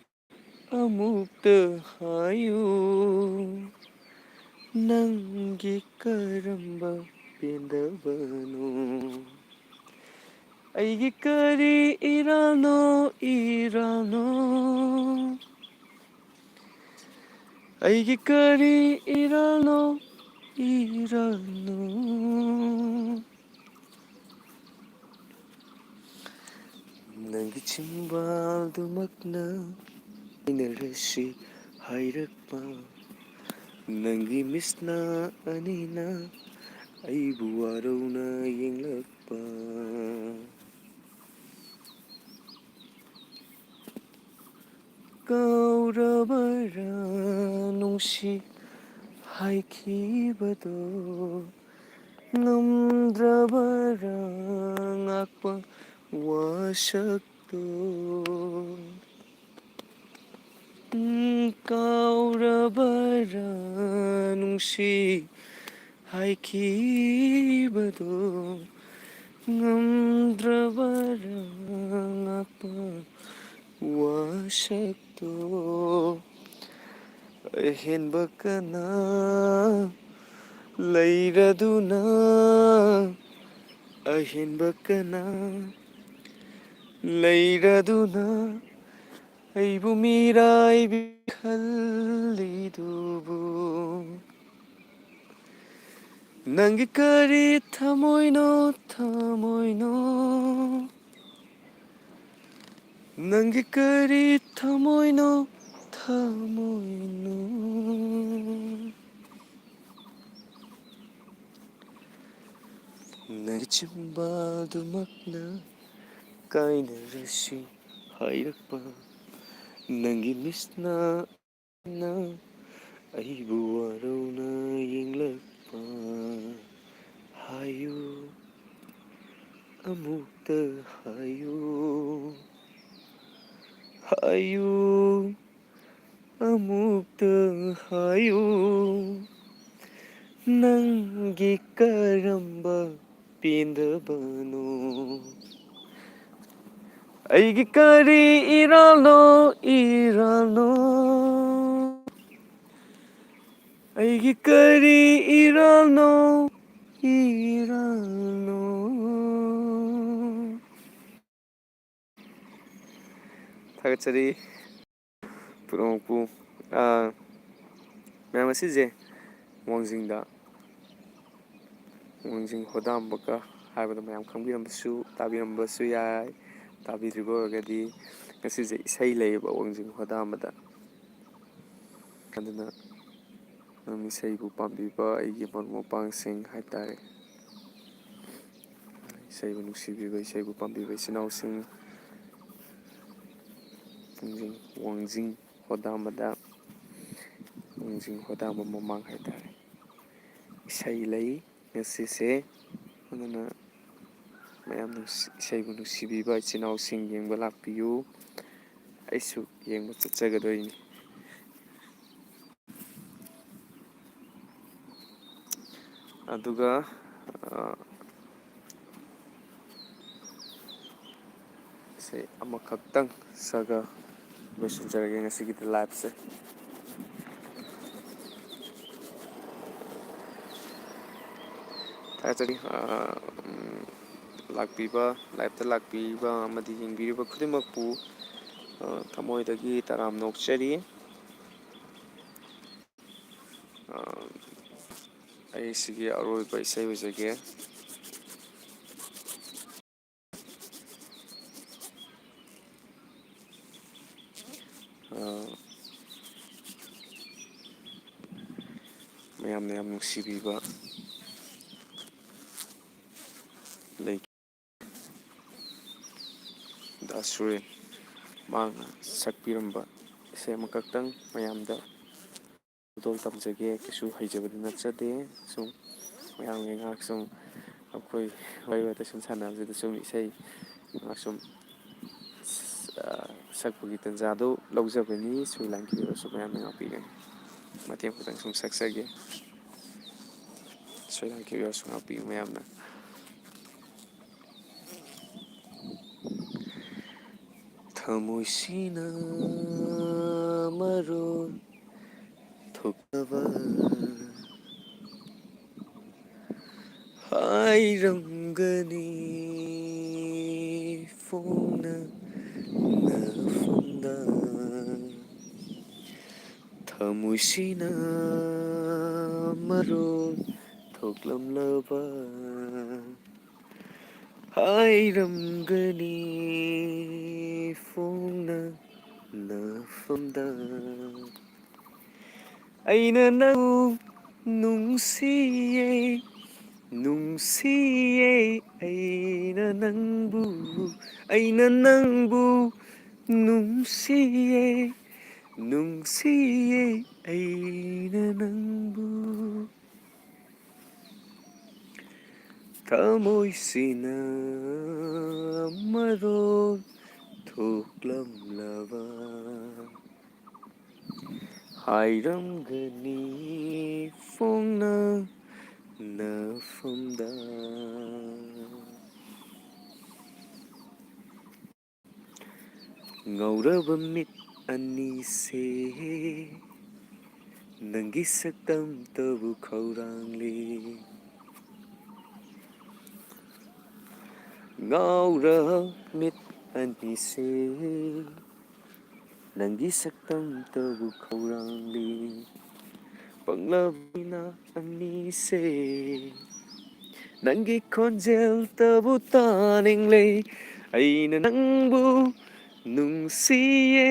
ꯑꯃꯨꯛꯇ ꯍꯥꯏꯌꯨ, ꯅꯪꯒꯤ ꯀꯔꯝꯕ ꯄꯦꯟꯗꯕꯅꯣ? ꯑꯩꯒꯤ ꯀꯔꯤ ꯏꯔꯥꯜꯅꯣ, ꯏꯔꯥꯜꯅꯣ? ꯑꯩꯒꯤ ꯀꯔꯤ ꯏꯔꯥꯜꯅꯣ, ꯏꯔꯥꯜꯅꯣ? ꯅꯪꯒꯤ ꯆꯤꯝꯕꯥꯜꯗꯨꯃꯛꯅ ꯀꯥꯏꯅꯔꯁꯤ ꯍꯥꯏꯔꯛꯄ, ꯅꯪꯒꯤ ꯃꯤꯠꯁꯅ ꯑꯅꯤꯅ ꯑꯩꯕꯨ ꯋꯥꯔꯧꯅ ꯌꯦꯡꯂꯛꯄ꯫ ꯀꯥꯎ ꯀꯥꯎꯔꯕꯔꯥ ꯅꯨꯡꯁꯤ ꯍꯥꯏꯈꯤꯕꯗꯣ? ꯉꯝꯗ꯭ꯔꯕꯔꯥ ꯉꯥꯛꯄ ꯋꯥꯁꯛꯇꯣ? ꯎꯝ, ꯀꯥꯎꯔꯕꯔꯥ ꯅꯨꯡꯁꯤ ꯍꯥꯏꯈꯤꯕꯗꯣ? ꯉꯝꯗ꯭ꯔꯕꯔꯥ ꯉꯥꯛꯄ ꯋꯥꯁꯛꯇꯣ? ꯑꯍꯦꯟꯕ ꯀꯅꯥ ꯂꯩꯔꯗꯨꯅ, ꯑꯍꯦꯟꯕ ꯀꯅꯥ ꯂꯩꯔꯗꯨꯅ ꯑꯩꯕꯨ ꯃꯤꯔꯥꯏꯕꯤ ꯈꯜꯂꯤꯗꯨꯕꯨ? ꯅꯪꯒꯤ ꯀꯔꯤ ꯊꯃꯣꯏꯅꯣ, ꯊꯃꯣꯏꯅꯣ? ꯅꯪꯒꯤ ꯀꯔꯤ ꯊꯃꯣꯏꯅꯣ, ꯊꯃꯣꯏꯅꯣ? ꯅꯪꯒꯤ ꯆꯤꯝꯕꯥꯜꯗꯨꯃꯛꯅ ꯀꯥꯏꯅꯔꯁꯤ ꯍꯥꯏꯔꯛꯄ, ꯅꯪꯒꯤ ꯃꯤꯠꯅ ꯑꯩꯕꯨ ꯋꯥꯔꯧꯅ ꯌꯦꯡꯂꯛꯄ꯫ ꯍꯥꯏꯌꯨ, ꯑꯃꯨꯛꯇ ꯍꯥꯏꯌꯨ, ꯍꯥꯏꯌꯨ, ꯑꯃꯨꯛꯇ ꯍꯥꯏꯌꯨ, ꯅꯪꯒꯤ ꯀꯔꯝꯕ ꯄꯦꯟꯗꯕꯅꯣ? ꯑꯩꯒꯤ ꯀꯔꯤ ꯏꯔꯥꯜꯅꯣ, ꯏꯔꯥꯜꯅꯣ? ꯑꯩꯒꯤ ꯀꯔꯤ ꯏꯔꯥꯜꯅꯣ, ꯏꯔꯥꯜꯅꯣ? ꯊꯥꯒꯠꯆꯔꯤ꯫ ꯄꯨꯝꯅꯃꯛꯄꯨ꯫ ꯑꯥ, ꯃꯌꯥꯝ ꯑꯁꯤꯁꯦ ꯋꯥꯡꯖꯤꯡꯗ, ꯋꯥꯡꯖꯤꯡ ꯍꯣꯗꯥꯝꯕꯀ ꯍꯥꯏꯕꯗ ꯃꯌꯥꯝ ꯈꯪꯕꯤꯔꯝꯕꯁꯨ, ꯇꯥꯕꯤꯔꯝꯕꯁꯨ ꯌꯥꯏ꯫ ꯇꯥꯕꯤꯗ꯭ꯔꯤꯕ ꯑꯣꯏꯔꯒꯗꯤ ꯉꯁꯤꯁꯦ ꯏꯁꯩ ꯂꯩꯌꯦꯕ ꯋꯥꯡꯖꯤꯡ ꯍꯣꯗꯥꯝꯕꯗ꯫ ꯑꯗꯨꯅ ꯅꯪ ꯏꯁꯩꯕꯨ ꯄꯥꯝꯕꯤꯕ ꯑꯩꯒꯤ ꯃꯔꯨꯞ ꯃꯄꯥꯡꯁꯤꯡ ꯍꯥꯏꯇꯥꯔꯦ, ꯏꯁꯩꯕꯨ ꯅꯨꯡꯁꯤꯕꯤꯕ, ꯏꯁꯩꯕꯨ ꯄꯥꯝꯕꯤꯕ ꯏꯆꯤꯟ ꯏꯅꯥꯎꯁꯤꯡ, ꯋꯥꯡꯖꯤꯡ, ꯋꯥꯡꯖꯤꯡ ꯍꯣꯗꯥꯝꯕꯗ, ꯅꯣꯡꯖꯤꯡ ꯍꯣꯗꯥꯝꯕ ꯃꯃꯥꯡ ꯍꯥꯏꯇꯥꯔꯦ, ꯏꯁꯩ ꯂꯩ ꯉꯁꯤꯁꯦ꯫ ꯑꯗꯨꯅ ꯃꯌꯥꯝ ꯅꯨꯡꯁꯤ-, ꯏꯁꯩꯕꯨ ꯅꯨꯡꯁꯤꯕꯤꯕ ꯏꯆꯤꯟ ꯏꯅꯥꯎꯁꯤꯡ ꯌꯦꯡꯕ ꯂꯥꯛꯄꯤꯌꯨ꯫ ꯑꯩꯁꯨ ꯌꯦꯡꯕ ꯆꯠꯆꯒꯗꯣꯏꯅꯤ꯫ ꯑꯗꯨꯒ, ꯑ, ꯁꯤ ꯑꯃꯈꯛꯇꯪ ꯁꯛꯑꯒ ꯂꯣꯏꯁꯤꯟꯖꯔꯒꯦ ꯉꯁꯤꯒꯤꯗꯤ live ꯁꯦ꯫ ꯊꯥꯒꯠꯆꯔꯤ, ꯑ, ꯎꯝ, ꯂꯥꯛꯄꯤꯕ, live ꯇ ꯂꯥꯛꯄꯤꯕ ꯑꯃꯗꯤ ꯌꯦꯡꯕꯤꯔꯤꯕ ꯈꯨꯗꯤꯡꯃꯛꯄꯨ, ꯑ, ꯊꯃꯣꯏꯗꯒꯤ ꯇꯔꯥꯝꯅ ꯑꯣꯛꯆꯔꯤ꯫ ꯑ, ꯑꯩ ꯁꯤꯒꯤ ꯑꯔꯣꯏꯕ ꯏꯁꯩ ꯑꯣꯏꯖꯒꯦ꯫ ꯑ, ꯃꯌꯥꯝꯅ ꯌꯥꯝ ꯅꯨꯡꯁꯤꯕꯤꯕ ꯂꯩ꯫ ꯗꯥ ꯁꯨꯔꯦꯟ ꯃꯥꯅ ꯁꯛꯄꯤꯔꯝꯕ ꯏꯁꯩ ꯑꯃꯈꯛꯇꯪ ꯃꯌꯥꯝꯗ ꯈꯨꯗꯣꯜ ꯇꯝꯖꯒꯦ꯫ ꯀꯩꯁꯨ ꯍꯩꯖꯕꯗꯤ ꯅꯠꯆꯗꯦ꯫ ꯁꯨꯝ ꯃꯌꯥꯝꯒꯤ ꯉꯥꯏꯍꯥꯛ ꯁꯨꯝ ꯑꯩꯈꯣꯏ ꯋꯥꯔꯤ ꯋꯥꯇꯥꯏ ꯁꯨꯝ ꯁꯥꯟꯅꯕꯁꯤꯗ ꯁꯨꯝ ꯏꯁꯩ ꯉꯥꯏꯍꯥꯛ ꯁꯨꯝ, ꯑ, ꯁꯛꯄꯒꯤ ꯇꯥꯟꯖꯥꯗꯨ ꯂꯧꯖꯕꯅꯤ꯫ ꯁꯣꯏ ꯂꯥꯟꯈꯤꯕꯁꯨ ꯃꯌꯥꯝꯅ ꯉꯥꯛꯄꯤꯒꯅꯤ꯫ ꯃꯇꯦꯛ ꯈꯤꯇꯪ ꯁꯨꯝ ꯁꯛꯆꯒꯦ꯫ ꯁꯣꯏ ꯂꯥꯟꯈꯤꯕꯁꯨ ꯉꯥꯛꯄꯤꯌꯨ ꯃꯌꯥꯝꯅ꯫ ꯊꯃꯣꯏꯁꯤꯅ ꯃꯔꯣꯜ ꯊꯣꯛꯇꯕ ꯍꯥꯏꯔꯝꯒꯅꯤ ꯐꯣꯡꯅ ꯅꯐꯝꯗ꯫ ꯊꯃꯣꯏꯁꯤꯅ ꯃꯔꯣꯜ ꯊꯣꯛꯂꯝꯂꯕ ꯍꯥꯏꯔꯝꯒꯅꯤ ꯐꯣꯡꯅ ꯅꯐꯝꯗ꯫ ꯑꯩꯅ ꯅꯪꯕꯨ ꯅꯨꯡꯁꯤꯌꯦ, ꯅꯨꯡꯁꯤꯌꯦ, ꯑꯩꯅ ꯅꯪꯕꯨ, ꯑꯩꯅ ꯅꯪꯕꯨ ꯅꯨꯡꯁꯤꯌꯦ, ꯅꯨꯡꯁꯤꯌꯦ ꯑꯩꯅ ꯅꯪꯕꯨ, ꯊꯃꯣꯏꯁꯤꯅ ꯃꯔꯣꯜ ꯊꯣꯛꯂꯝꯂꯕ, ꯍꯥꯏꯔꯝꯒꯅꯤ ꯐꯣꯡꯅ ꯅꯐꯝꯗ꯫ ꯉꯧꯔꯕ ꯃꯤꯠ ꯑꯅꯤꯁꯦ ꯅꯪꯒꯤ ꯁꯛꯇꯝꯇꯕꯨ ꯈꯧꯔꯥꯡꯂꯤ꯫ ꯉꯥꯎꯔ ꯃꯤꯠ ꯑꯅꯤꯁꯦ ꯅꯪꯒꯤ ꯁꯛꯇꯝꯇꯕꯨ ꯈꯧꯔꯥꯡꯂꯤ꯫ ꯄꯪꯂꯕꯤꯅ ꯑꯅꯤꯁꯦ ꯅꯪꯒꯤ ꯈꯣꯟꯖꯦꯜꯇꯕꯨ ꯇꯥꯅꯤꯡꯂꯦ꯫ ꯑꯩꯅ ꯅꯪꯕꯨ ꯅꯨꯡꯁꯤꯌꯦ,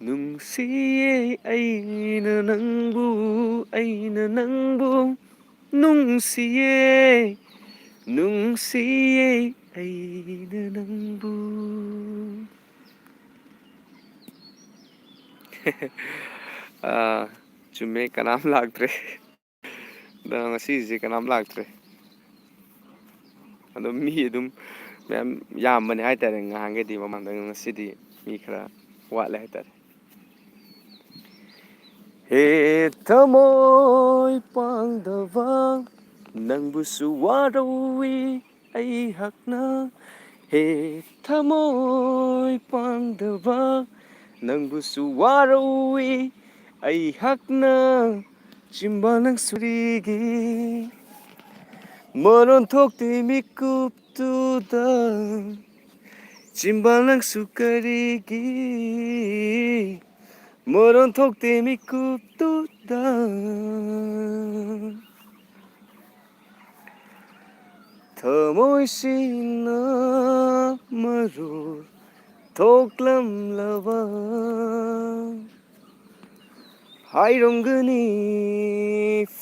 ꯅꯨꯡꯁꯤꯌꯦ꯫ ꯑꯩꯅ ꯅꯪꯕꯨ, ꯑꯩꯅ ꯅꯪꯕꯨ ꯅꯨꯡꯁꯤꯌꯦ, ꯅꯨꯡꯁꯤꯌꯦ꯫ ꯑꯩꯅ ꯅꯪꯕꯨ꯫ ꯑꯥ, ꯆꯨꯝꯃꯦ, ꯀꯅꯥꯝ ꯂꯥꯛꯇ꯭ꯔꯦ꯫ ꯑꯗꯣ ꯉꯁꯤꯁꯦ ꯀꯅꯥꯝ ꯂꯥꯛꯇ꯭ꯔꯦ꯫ ꯑꯗꯣ ꯃꯤ ꯑꯗꯨꯝ ꯃꯌꯥꯝ ꯌꯥꯝꯕꯅꯦ ꯍꯥꯏꯇꯥꯔꯦ ꯉꯍꯥꯟꯒꯩꯗꯤ ꯃꯃꯥꯡꯗ, ꯉꯁꯤꯗꯤ ꯃꯤ ꯈꯔ ꯋꯥꯠꯂꯦ ꯍꯥꯏꯇꯥꯔꯦ꯫ ꯍꯦ ꯊꯃꯣꯏ ꯄꯥꯡꯗꯕ, ꯅꯪꯕꯨꯁꯨ ꯋꯥꯔꯧꯏ ꯑꯩꯍꯥꯛꯅ꯫ ꯍꯦ ꯊꯃꯣꯏ ꯄꯥꯡꯗꯕ, ꯅꯪꯕꯨꯁꯨ ꯋꯥꯔꯧꯏ ꯑꯩꯍꯥꯛꯅ꯫ ꯆꯤꯝꯕꯥꯜ ꯅꯪꯁꯨ ꯀꯔꯤꯒꯤ ꯃꯔꯣꯟ ꯊꯣꯛꯇꯦ ꯃꯤꯀꯨꯞꯇꯨꯗ? ꯆꯤꯝꯕꯥꯜ ꯅꯪꯁꯨ ꯀꯔꯤꯒꯤ ꯃꯔꯣꯟ ꯊꯣꯛꯇꯦ ꯃꯤꯀꯨꯞꯇꯨꯗ? ꯊꯃꯣꯏꯁꯤꯅ ꯃꯔꯨ ꯊꯣꯛꯂꯝꯂꯕ, ꯍꯥꯏꯔꯝꯒꯅꯤ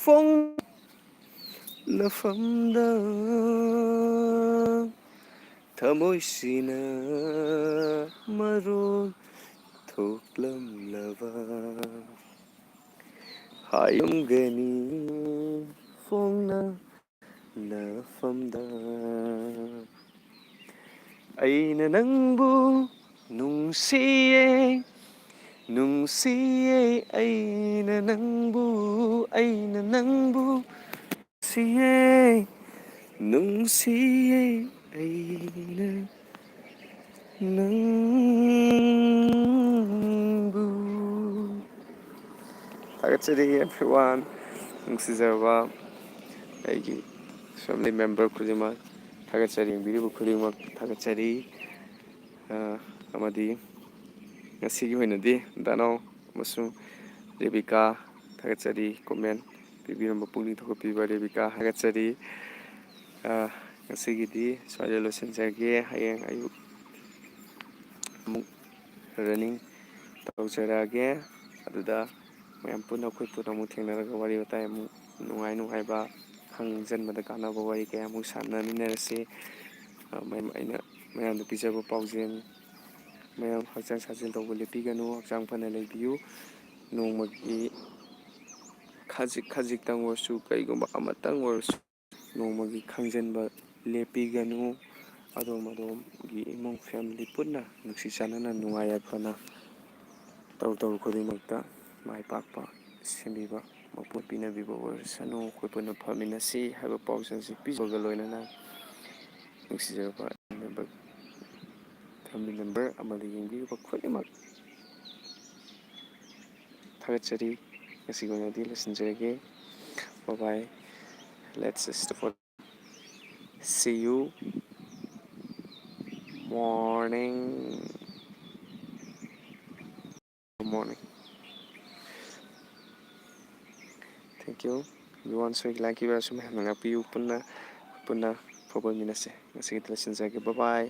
ꯐꯣꯡ ꯅꯐꯝꯗ꯫ ꯊꯃꯣꯏꯁꯤꯅ ꯃꯔꯣꯜ ꯊꯣꯛꯂꯝꯂꯕ ꯍꯥꯏꯔꯝꯒꯅꯤ ꯐꯣꯡꯅ ꯅꯐꯝꯗ꯫ ꯑꯩꯅ ꯅꯪꯕꯨ ꯅꯨꯡꯁꯤꯌꯦ, ꯅꯨꯡꯁꯤꯌꯦ, ꯑꯩꯅ ꯅꯪꯕꯨ, ꯑꯩꯅ ꯅꯪꯕꯨ ꯅꯨꯡꯁꯤꯌꯦ, ꯅꯨꯡꯁꯤꯌꯦ, ꯑꯩꯅ ꯅꯪꯕꯨ꯫ ꯊꯥꯒꯠꯆꯔꯤ everyone, ꯅꯨꯡꯁꯤꯖꯔꯕ ꯑꯩꯒꯤ family member ꯈꯨꯗꯤꯡꯃꯛ ꯊꯥꯒꯠꯆꯔꯤ, ꯌꯦꯡꯕꯤꯔꯤꯕ ꯈꯨꯗꯤꯡꯃꯛ ꯊꯥꯒꯠꯆꯔꯤ꯫ ꯑ, ꯑꯃꯗꯤ ꯉꯁꯤꯒꯤ ꯑꯣꯏꯅꯗꯤ ꯗꯥꯅꯥꯎ ꯑꯃꯁꯨꯡ ꯔꯦꯕꯤꯀꯥ ꯊꯥꯒꯠꯆꯔꯤ, comment ꯄꯤꯕꯤꯔꯝꯕ, ꯄꯨꯛꯅꯤꯡ ꯊꯧꯒꯠꯄꯤꯕ ꯔꯦꯕꯤꯀꯥ ꯊꯥꯒꯠꯆꯔꯤ꯫ ꯑ, ꯉꯁꯤꯒꯤꯗꯤ ꯁ꯭ꯋꯥꯏꯗ ꯂꯣꯏꯁꯤꯟꯖꯔꯒꯦ꯫ ꯍꯌꯦꯡ ꯑꯌꯨꯛ ꯑꯃꯨꯛ running ꯇꯧꯖꯔꯛꯑꯒꯦ꯫ ꯑꯗꯨꯗ ꯃꯌꯥꯝ ꯄꯨꯟꯅ, ꯑꯩꯈꯣꯏ ꯄꯨꯟꯅ ꯑꯃꯨꯛ ꯊꯦꯡꯅꯔꯒ ꯋꯥꯔꯤ ꯋꯥꯇꯥꯏ ꯑꯃꯨꯛ ꯅꯨꯡꯉꯥꯏ ꯅꯨꯡꯉꯥꯏꯕ, ꯈꯪꯖꯟꯕꯗ ꯀꯥꯟꯅꯕ ꯋꯥꯔꯤ ꯀꯌꯥ ꯑꯃꯨꯛ ꯁꯥꯟꯅꯃꯤꯟꯅꯔꯁꯤ꯫ ꯑ, ꯃꯌꯥꯝ, ꯑꯩꯅ ꯃꯌꯥꯝꯗ ꯄꯤꯖꯕ ꯄꯥꯎꯖꯦꯜ, ꯃꯌꯥꯝ ꯍꯛꯆꯥꯡ ꯁꯥꯖꯦꯜ ꯇꯧꯕ ꯂꯦꯞꯄꯤꯒꯅꯨ, ꯍꯛꯆꯥꯡ ꯐꯅ ꯂꯩꯕꯤꯌꯨ꯫ ꯅꯣꯡꯃꯒꯤ ꯈꯖꯤꯛ ꯈꯖꯤꯛꯇꯪ ꯑꯣꯏꯔꯁꯨ, ꯀꯔꯤꯒꯨꯝꯕ ꯑꯃꯇꯪ ꯑꯣꯏꯔꯁꯨ ꯅꯣꯡꯃꯒꯤ ꯈꯪꯖꯟꯕ ꯂꯦꯞꯄꯤꯒꯅꯨ꯫ ꯑꯗꯣꯝ ꯑꯗꯣꯝꯒꯤ ꯏꯃꯨꯡ family ꯄꯨꯟꯅ ꯅꯨꯡꯁꯤ ꯆꯥꯟꯅꯅ, ꯅꯨꯡꯉꯥꯏ ꯌꯥꯏꯐꯅ ꯇꯧꯔꯨ ꯇꯧꯔꯨ ꯈꯨꯗꯤꯡꯃꯛꯇ ꯃꯥꯏ ꯄꯥꯛꯄ ꯁꯦꯝꯕꯤꯕ, ꯃꯄꯨ ꯄꯤꯅꯕꯤꯕ ꯑꯣꯏꯔꯁꯅꯨ꯫ ꯑꯩꯈꯣꯏ ꯄꯨꯟꯅ ꯐꯃꯤꯟꯅꯁꯤ ꯍꯥꯏꯕ ꯄꯥꯎꯖꯦꯜꯁꯤ ꯄꯤꯖꯕꯒ ꯂꯣꯏꯅꯅ, ꯅꯨꯡꯁꯤꯖꯔꯕ member, family member ꯑꯃꯗꯤ ꯌꯦꯡꯕꯤꯔꯤꯕ ꯈꯨꯗꯤꯡꯃꯛ ꯊꯥꯒꯠꯆꯔꯤ꯫ ꯉꯁꯤꯒꯤ ꯑꯣꯏꯅꯗꯤ ꯂꯣꯏꯁꯤꯟꯖꯔꯒꯦ꯫ Bye bye. Let's stop for, see you morning. Good morning. Thank you everyone. ꯁꯣꯏꯈꯤ ꯂꯥꯟꯈꯤꯕ ꯁꯨꯝ ꯍꯦꯟꯅ ꯉꯥꯛꯄꯤꯌꯨ꯫ ꯄꯨꯟꯅ, ꯄꯨꯟꯅ ꯐꯨꯠꯕꯣꯜ ꯃꯤꯟꯅꯁꯦ꯫ ꯉꯁꯤꯒꯤꯗꯤ ꯂꯣꯏꯁꯤꯟꯖꯔꯒꯦ꯫ Bye bye.